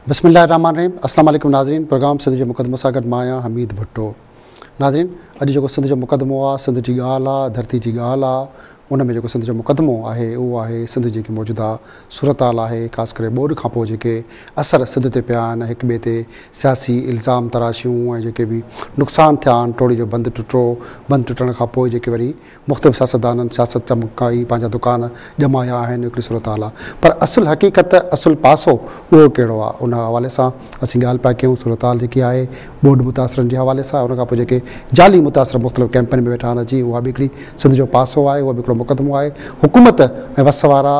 بسم الله الرحمٰن الرحيم السلام عليڪم ناظرين پروگرام سنڌ جو مقدمو سان گڏ مان آهيان حميد ڀٽو ناظرين اڄ جيڪو سنڌ جو مقدمو آ سنڌ جي ڳالهه آ ڌرتي جي ڳالهه آ ان ۾ جيڪو سنڌ جو مقدمو آهي اهو آهي سنڌ جي جيڪي موجوده صورتحال آهي خاص ڪري ٻوڏ کان پوء جيڪي اثر سنڌ تي پيا آهن هڪ ٻئي تي سياسي الزام تراشيون ۽ جيڪي به نقصان ٿيا آهن ٽوڙي جو بند ٽٽو بند ٽٽڻ کان پوء جيڪي وري مختلف سياستدانن سياست چمڪائي پنهنجا دڪان ڄمايا آهن هڪڙي صورتحال آهي پر اصل حقيقت اصل پاسو اهو ڪهڙو آهي ان حوالي سان اسين ڳالهه پيا ڪيون صورتحال جيڪي آهي ٻوڏ متاثرن جي حوالي سان ان کان پوء جيڪي جعلي متاثر مختلف ڪئمپن ۾ ويٺا آهن اچي اها به هڪڙي سنڌ جو پاسو آهي اهو به هڪڙو مقدمو آهي حڪومت ۽ وس وارا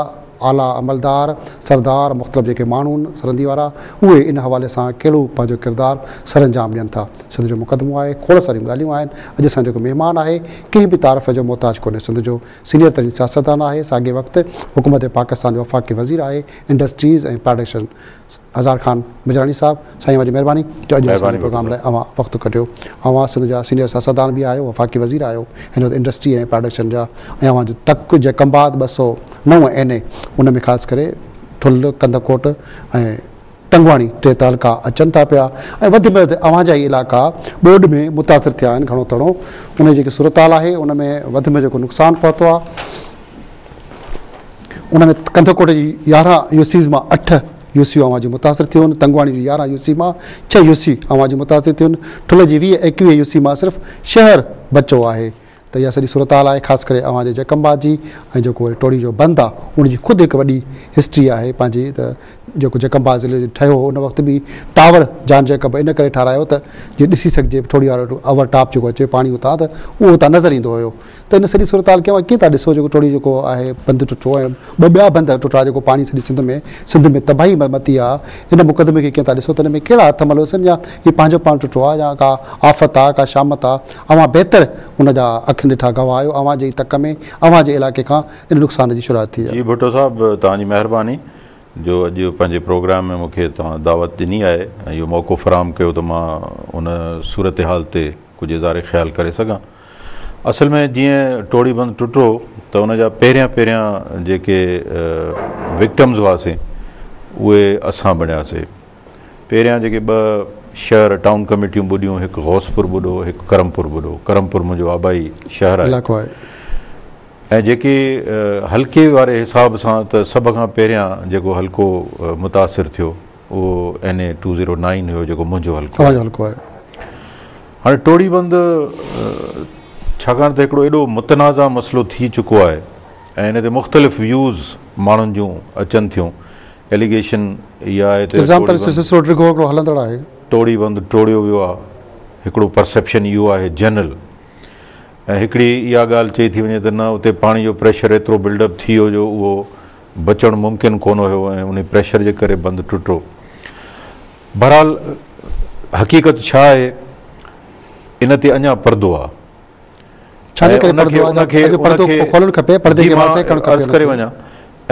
اعليٰ عملدار سردار مختلف جيڪي ماڻهو آهن سرندي وارا اهي ان حوالي سان ڪهڙو پنهنجو ڪردار سرانجام ڏين ٿا سنڌ جو مقدمو آهي کوڙ ساريون ڳالهيون آهن اڄ اسان جو جيڪو مهمان آهي ڪنهن به تعارف جو محتاج ڪونهي سنڌ جو سينيئر ترين سياستدان آهي ساڳئي وقت حڪومت پاڪستان جو وفاقي وزير آهي انڊسٽريز ۽ پراڊڪشن هزار خان بجراڻي صاحب سائين اوهان جي مهرباني جو اڄ اسان جي پروگرام لاء اوهان وقت ڪڍيو اوهان سنڌ جا سينيئر سياستدان به آهيو وفاقي وزير آهيو هن وقت انڊسٽري ۽ پراڊڪشن جا ۽ اوهان جو تڪ جيڪب آباد 209 اين اي ان ۾ خاص ڪري ٺل ڪنڌڪوٽ ۽ تنگواڻي ٽي تعلقا اچن ٿا پيا ۽ وڌ ۾ وڌ اوهان جا ئي علائقا ٻوڏ ۾ متاثر ٿيا آهن گهڻو تڻو ان جي جيڪي صورتحال آهي ان ۾ وڌ ۾ جيڪو نقصان پهتو آهي ان ۾ ڪنڌڪوٽ جي 11 يو سيز مان 8 يو سيون اوهان جون متاثر ٿيون آهن، تنگواڻي جي 11 يو سي مان 6 يو سي اوهان جون متاثر ٿيون آهن، ٺل جي 20 21 يو سي مان صرف شهر بچو آهي ته اها سڄي صورتحال آهي خاص ڪري اوهان جي جيڪب آباد جي ۽ جيڪو وري ٽوڙي جو بند آهي ان جي خود هڪ وڏي هسٽري آهي پنهنجي ته جيڪو جيڪب آباد ضلعو ٺهيو هو ان وقت به ٽاور جان جيڪب ان ڪري ٺهرايو ته جيئن ڏسي سگهجي ٺوڙهي وارو اوور ٽاپ جيڪو اچي پاڻي اتان ته اهو اتان نظر ايندو هيو ته ان سڄي صورتحال کي اوهان ڪيئن ٿا ڏسو جيڪو ٽوڙي جيڪو آهي بند ٽٽو ۽ ٻه ٻيا بند ٽٽا جيڪو پاڻي سڄي سنڌ ۾ سنڌ ۾ تباهي متي آ ان مقدمي کي ڪيئن ٿا ڏسو ته ان ۾ ڪهڙا هٿ ملوث آهن يا هي پنهنجو پاڻ ٽٽو آ يا ڪا آفت آ ڪا شامت آ اوهان بهتر ان جا اکين ڏٺا گواهه آهيو اوهان جي ئي تڪ ۾ اوهان جي علائقي کان ان نقصان جي شروعات ٿي آ. جي ڀٽو صاحب توهان جي مهرباني جو اڄ پنهنجي پروگرام ۾ مون کي توهان دعوت ڏني آهي ۽ اهو موقعو فراهم ڪيو ته مان ان صورتحال تي ڪجهه اظهار خيال ڪري سگهان. اصل ۾ جيئن ٽوڙي بند ٽٽو ته ان جا پهريان پهريان جيڪي وڪٽمز هئاسين اهي اسان بڻياسي. پهريان جيڪي ٻه شهر ٽائون ڪميٽيون ٻڏيون هڪ غوثپور ٻڏو هڪ ڪرمپور ٻڏو. ڪرمپور منهنجو آبائي شهر آهي. علائقو آهي. ۽ جيڪي حلقي واري حساب سان ته سڀ کان پهريان جيڪو حلقو متاثر ٿيو اهو اين اي 209 هيو جيڪو منهنجو حلقو اوهان جو حلقو آهي. هاڻي ٽوڙي بند ڇاڪاڻ ته هڪڙو ايڏو متنازع مسئلو ٿي چڪو آهي ۽ ان تي مختلف ويوز ماڻهن جون اچن ٿيون ايليگيشن اها آهي ته الزام ته سلسلو ڊگهو هڪڙو هلندڙ آهي. ٽوڙي بند ٽوڙيو ويو آهي هڪڙو پرسيپشن اهو آهي جنرل ۽ هڪڙي اها ڳالهه چئي ٿي وڃي ته نه اتي پاڻي جو پريشر ايترو بلڊ اپ ٿي ويو جو اهو بچڻ ممڪن ڪونه هيو ۽ انهي پريشر جي ڪري بند ٽٽو. بهرحال حقيقت ڇا آهي ان تي اڃا پردو آ. ڇا جي ڪري پردو آ؟ اڄ پردو کولڻ کپي پردي کي واضح ڪرڻ کپي. عرض ڪري وڃان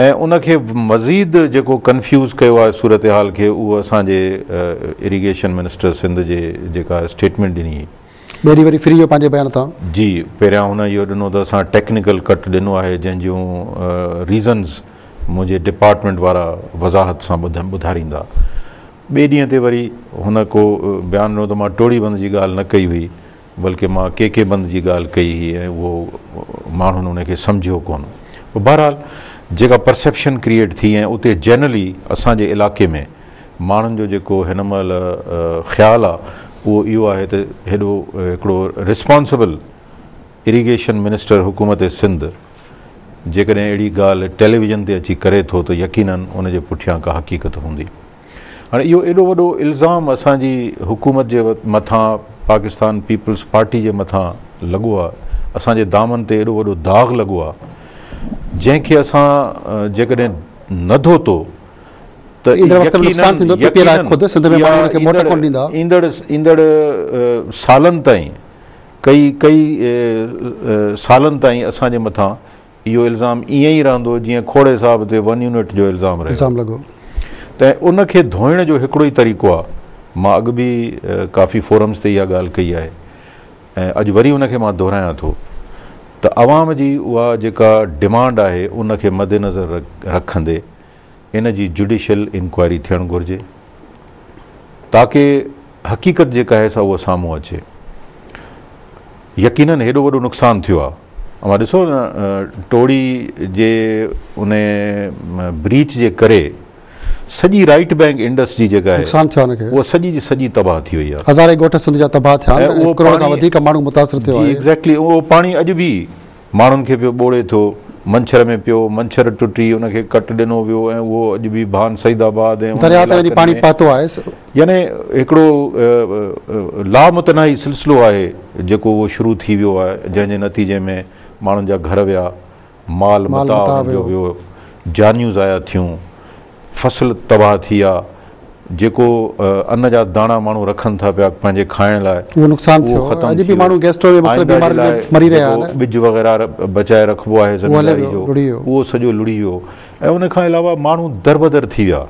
۽ ان کي مزيد جيڪو ڪنفيوز ڪيو آهي صورتحال کي اهو اسان جي اريگيشن منسٽر سنڌ جي جيڪا اسٽيٽمينٽ ڏني هئي. ٻئي ڏينهن وري ڦري ويو پنهنجي بيان تان. جي پهريان هن اهو ڏنو ته اسان ٽيڪنيڪل ڪٽ ڏنو آهي جنهن جون ريزنز منهنجي ڊپارٽمينٽ وارا وضاحت سان ٻڌاريندا. ٻئي ڏينهن تي وري هن ڪو بيان ڏنو ته مان ٽوڙي بند جي ڳالهه نه ڪئي هئي بلڪه مان ڪي ڪي بند جي ڳالهه ڪئي هئي ۽ اهو ماڻهن ان کي سمجهيو ڪونه. بهرحال جيڪا پرسيپشن ڪريئيٽ ٿي ۽ اتي جنرلي اسان جي علائقي ۾ ماڻهن جو جيڪو هن مهل خيال آ اهو اهو آهي ته هيڏو هڪڙو ريسپانسبل اريگيشن منسٽر حڪومت سنڌ جيڪڏهن اهڙي ڳالهه ٽيليويزن تي اچي ڪري ٿو ته يقينن ان جي پٺيان ڪا حقيقت هوندي. هاڻي اهو ايڏو وڏو الزام اسان جي حڪومت جي مٿان پاڪستان پيپلز پارٽي جي مٿان لڳو آ اسان جي دامن تي ايڏو وڏو داغ لڳو آ جنهن کي اسان جيڪڏهن نه ڌوتو ته ايندڙ وقت ۾ نقصان ٿيندو پي پي لاء خود سنڌ ۾ ماڻهن کي موٽ ڪونه ڏيندا. ايندڙ ايندڙ سالن تائين ڪئي ڪئي سالن تائين اسان جي مٿان اهو الزام ائين ئي رهندو جيئن کوڙي صاحب تي ون يونٽ جو الزام رهيو. الزام لڳو. ته ان کي ڌوئڻ جو هڪڙو ئي طريقو آهي. مان اڳ به ڪافي فورمز تي اها ڳالهه ڪئي آهي ۽ اڄ وري ان کي مان دهرايان ٿو ته عوام جي اها جيڪا ڊمانڊ آهي ان کي مدنظر رکندي ان جي جڊيشل انڪوائري ٿيڻ گهرجي. تاڪه حقيقت جيڪا آهي سا اها سامهون اچي. يقينن هيڏو وڏو نقصان ٿيو آهي. اوهان ڏسو نه ٽوڙي جي ان بريچ جي ڪري سڄي رائيٽ بينڪ انڊس جي جيڪا آهي نقصان ٿيو آهي ان کي. اها سڄي جي سڄي تباهه ٿي وئي آهي. هزارين ڳوٺ سنڌ جا تباهه ٿيا آهن ۽ ڪروڙ کان وڌيڪ ماڻهو متاثر ٿيو آهي. جي ايگزيڪٽلي اهو پاڻي اڄ به ماڻهن کي پيو ٻوڙي ٿو، منڇر ۾ پيو، منڇر ٽٽي ان کي ڪٽ ڏنو ويو ۽ اهو اڄ به ڀان سعيد آباد ۽ انهن درياء تي وڃي علائقن پاڻي ۾ پهتو آهي. يعني هڪڙو لامتناهي سلسلو آهي جيڪو اهو شروع ٿي ويو آهي جنهن جي نتيجي ۾ ماڻهن جا گهر ويا، مال مال متاع متاع انهن جو ويو. ويو، جانيون ضايع ٿيون، فصل تباهه ٿي ويا، جيڪو ان جا داڻا ماڻهو رکن ٿا پيا پنهنجي کائڻ لاء اهو نقصان اهو ٿيو. ختم اڄ ٿي به ويو. ماڻهو گيسٽرو ۾ مختلف آئنده جي بيمارين لاء ۾ مري رهيا جيڪو آهن. ٻج وغيره بچائي رکبو آهي اهو هلي زمينداري ويو، جو لڙهي ويو. اهو سڄو لڙهي ويو ۽ ان کان علاوه ماڻهو دربدر ٿي ويا،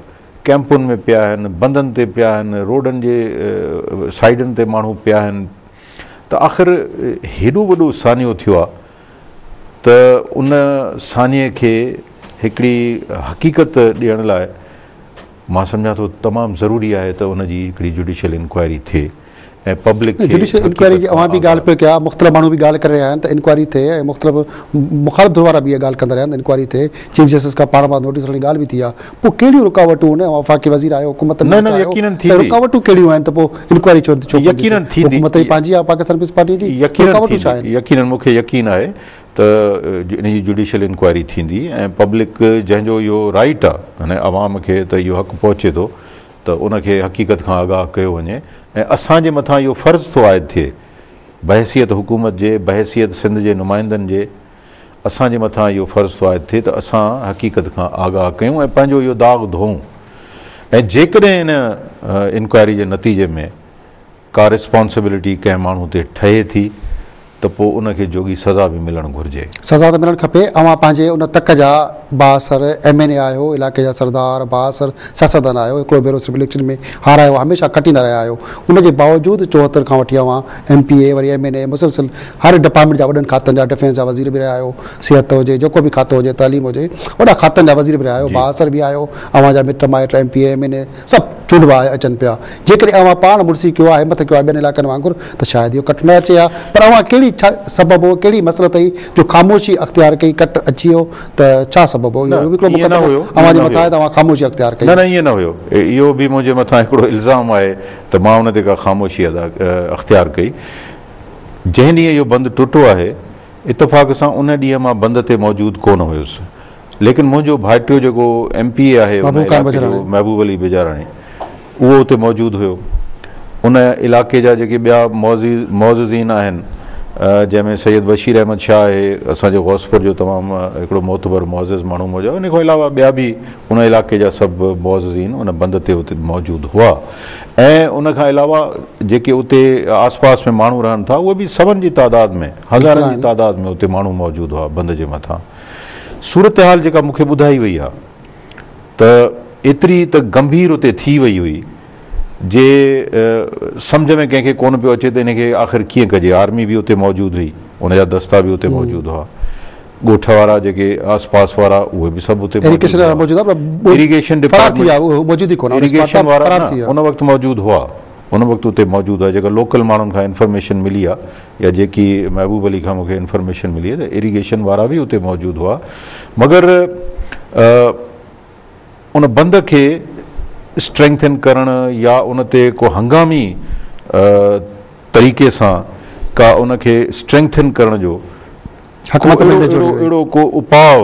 ڪئمپن ۾ پيا آهن، بندن تي پيا آهن، روڊن جي سائيڊن تي ماڻهو پيا آهن ته آخر هيڏو وڏو سانحو ٿيو آهي ته ان سانحي کي هڪڙي حقيقت ڏيڻ لاء مان سمجهان ٿو تمام ضروري آهي ته ان جي هڪڙي جوڊيشل انڪوائري ٿئي ۽ پبلڪ کي جوڊيشل انڪوائري حقيقت جي کان اوهان به آگاهه ڳالهه پيو ڪيا، مختلف ماڻهو به ڳالهه ڪري رهيا آهن ته انڪوائري ٿئي ۽ مختلف مخالف ڌر وارا به اها ڳالهه ڪندا رهيا آهن ته انڪوائري ٿئي، چيف جسٽس کان پاڻ مان نوٽيس وٺڻ جي ڳالهه به ٿي آهي، پوء ڪهڙيون رڪاوٽون آهن، اوهان وفاقي وزير آهيو، حڪومت ۾ نه ويٺا نه آهيو يقينن ته ٿيندي. رڪاوٽون ڪهڙيون آهن ته پوء انڪوائري ڇو ڇو ڪونه ٿي ٿئي؟ يقينن ٿيندي. حڪومت به پنهنجي آهي پاڪستان پيپلز پارٽي جي، يقينن رڪاوٽون ڇا ٿيندي آهن؟ يقينن مون کي يقين آهي ته ان جي جوڊيشل انڪوائري ٿيندي ۽ پبلڪ جنهن جو اهو رائيٽ آهي يعني عوام کي ته اهو حق پهچي ٿو ته ان کي حقيقت کان آگاهه ڪيو وڃي ۽ اسان جي مٿان اهو فرض ٿو عائد ٿئي بحيثيت حڪومت جي بحيثيت سنڌ جي نمائندن جي اسان جي مٿان اهو فرض ٿو عائد ٿئي ته اسان حقيقت کان آگاهه ڪيون ۽ پنهنجو اهو داغ ڌوئون ۽ جيڪڏهن ان انڪوائري جي نتيجي ۾ ڪا ريسپانسبلٽي ڪنهن ماڻهو تي ٺهي ٿي ته پوء ان کي جوڳي سزا به ملڻ گهرجي. سزا ته ملڻ کپي. اوهان پنهنجي ان تڪ جا بااثر ايم اين اي آهيو، علائقي جا سردار، بااثر سياستدان آهيو، هڪڙو ڀيرو صرف اليڪشن ۾ هارايو، هميشه کٽيندا رهيا آهيو، ان جي باوجود 74 کان وٺي اوهان ايم پي اي وري ايم اين اي مسلسل هر ڊپارٽمينٽ جا وڏن کاتن جا ڊفينس جا وزير به رهيا آهيو، صحت هجي جيڪو به کاتو هجي تعليم هجي وڏا کاتن جا وزير به رهيا آهيو، بااثر به آهيو، اوهان جا مٽ مائٽ M P A M N A سڀ چونڊبا اچن پيا. جيڪڏهن اوهان پاڻ مڙسي ڪيو ها، همت ڪيو ها ٻين علائقن وانگر ته شايد اهو ڪٽ نه اچي ها. پر اوهان ڪهڙي ڇا سبب هو، ڪهڙي مصلحت هئي جو خاموشي اختيار ڪئي، ڪٽ اچي ويو ته ڇا سبب هو؟ نه اهو به هڪڙو ائين نه مقدمو هيو، اوهان ائين جي نه مٿان هيو. آهي ته اوهان خاموشي اختيار ڪئي. نه نه ائين نه هيو. اهو به منهنجي مٿان هڪڙو الزام آهي ته مان ان تي ڪا خاموشي ادا اختيار ڪئي. جنهن ڏينهن اهو بند ٽٽو آهي، اتفاق سان ان ڏينهن مان بند تي موجود ڪونه هيس. ليڪن منهنجو ڀائٽيو جيڪو ايم پي اي آهي ان محبوب خان علائقي جو بجاراڻي. محبوب علي بجاراڻي اهو اتي موجود هيو. ان علائقي جا جيڪي ٻيا معززين آهن جنهن ۾ سيد بشير احمد شاهه آهي اسان جو غوثپور جو تمام هڪڙو معتبر معزز ماڻهو موجود آهي ان کان علاوه ٻيا به ان علائقي جا سڀ معززين ان بند تي اتي موجود هئا ۽ ان کان علاوه جيڪي اتي آس پاس ۾ ماڻهو رهن ٿا اهي به سون جي تعداد ۾ هزارن جي تعداد ۾ اتي ماڻهو موجود هئا بند جي مٿان. صورتحال جيڪا مون کي ٻڌائي وئي آ ته ايتري ته گنڀير اتي ٿي وئي هئي جي سمجهه ۾ ڪنهن کي ڪونه پيو اچي ته ان کي آخر ڪيئن ڪجي. آرمي به اتي موجود هئي، ان جا دستا به اتي موجود هئا، ڳوٺ وارا جيڪي آس پاس وارا اهي به سڀ اتي موجود هئا، اريگيشن ڊپارٽمينٽ اريگيشن وارا نه ان وقت موجود هئا، ان وقت اتي موجود هئا، جيڪا لوڪل ماڻهن کان انفارميشن ملي آ يا جيڪي محبوب علي کان مون کي انفارميشن ملي ته اريگيشن وارا به اتي موجود هئا مگر ان بند کي اسٽرينگٿن ڪرڻ يا ان تي ڪو هنگامي طريقي سان ڪا ان کي اسٽرينگٿن ڪرڻ جو حڪمت عملي نه جوڙي وئي. اهڙو ڪو اپاء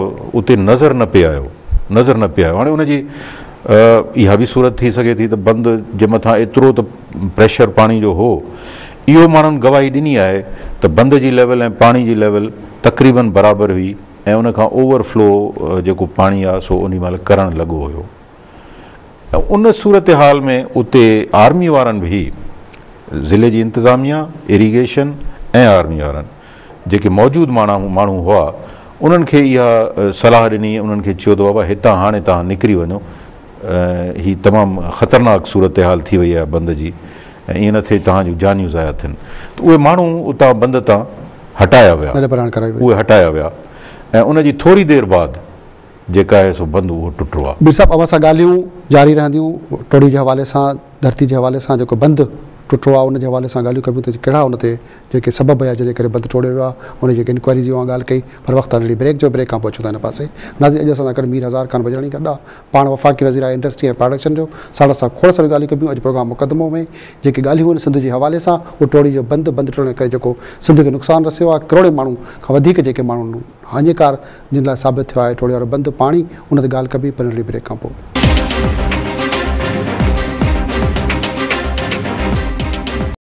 اتي نظر نه پئي آيو نظر نه پئي آيو هاڻي ان جي اها به صورت ٿي سگهي ٿي ته بند جي مٿان ايترو ته پريشر پاڻي جو هو اهو ماڻهن گواهي ڏني آهي ته بند جي ليول ۽ پاڻي جي ليول تقريبن برابر هئي ۽ ان کان اوور فلو جيڪو پاڻي آهي سو انهي مهل ڪرڻ لڳو هيو ۽ ان صورتحال ۾ اتي آرمي وارن به ضلعي جي انتظاميا اريگيشن ۽ آرمي وارن جيڪي موجود ماڻهو هئا انهن کي اها صلاح ڏني انهن کي چيو ته بابا هتان هاڻي توهان نڪري وڃو هي تمام خطرناڪ صورتحال ٿي وئي آهي بند جي ۽ ائين نه ٿئي توهان جون جانيون ضايع ٿين ته اهي ماڻهو اتان بند تان هٽايا ويا اهي هٽايا ويا ۽ ان جي ٿوري دير بعد جيڪا آهي سو بند اهو ٽٽو آهي. مير صاحب اوهان سان ڳالهيون جاري رهنديون ٽوڙي جي حوالي سان. ڌرتي جي حوالي سان جيڪو بند ٽٽو آهي ان جي حوالي سان ڳالهيون ڪبيون ته ڪهڙا ان تي جيڪي سبب هيا جنهن جي ڪري بند ٽوڙيو ويو آهي ان جي جيڪي انڪوائريز جي اوهان ڳالهه ڪئي پر وقت آهي ننڍڙي بريڪ جو بريڪ کان پوء اچون ٿا هن پاسي ناظرين اڄ اسان سان گڏ مير هزار خان بجراڻي گڏ آهي پاڻ وفاقي وزير آهي انڊسٽري ۽ پراڊڪشن جو ساڻس اسان کوڙ ساريون ڳالهيون ڪبيون اڄ پروگرام مقدمو ۾ جيڪي ڳالهيون آهن سنڌ جي حوالي سان اهو ٽوڙي جو بند بند ٽوڙڻ ڪري جيڪو سنڌ کي نقصان رسيو آهي ڪروڙين ماڻهو کان وڌيڪ جيڪي ماڻهو هاڃيڪار جن لاء ثابت ٿيو آهي ٽوڙي وارو بند پاڻي ان تي ڳالهه ڪبي پر ننڍڙي بريڪ کان پوء.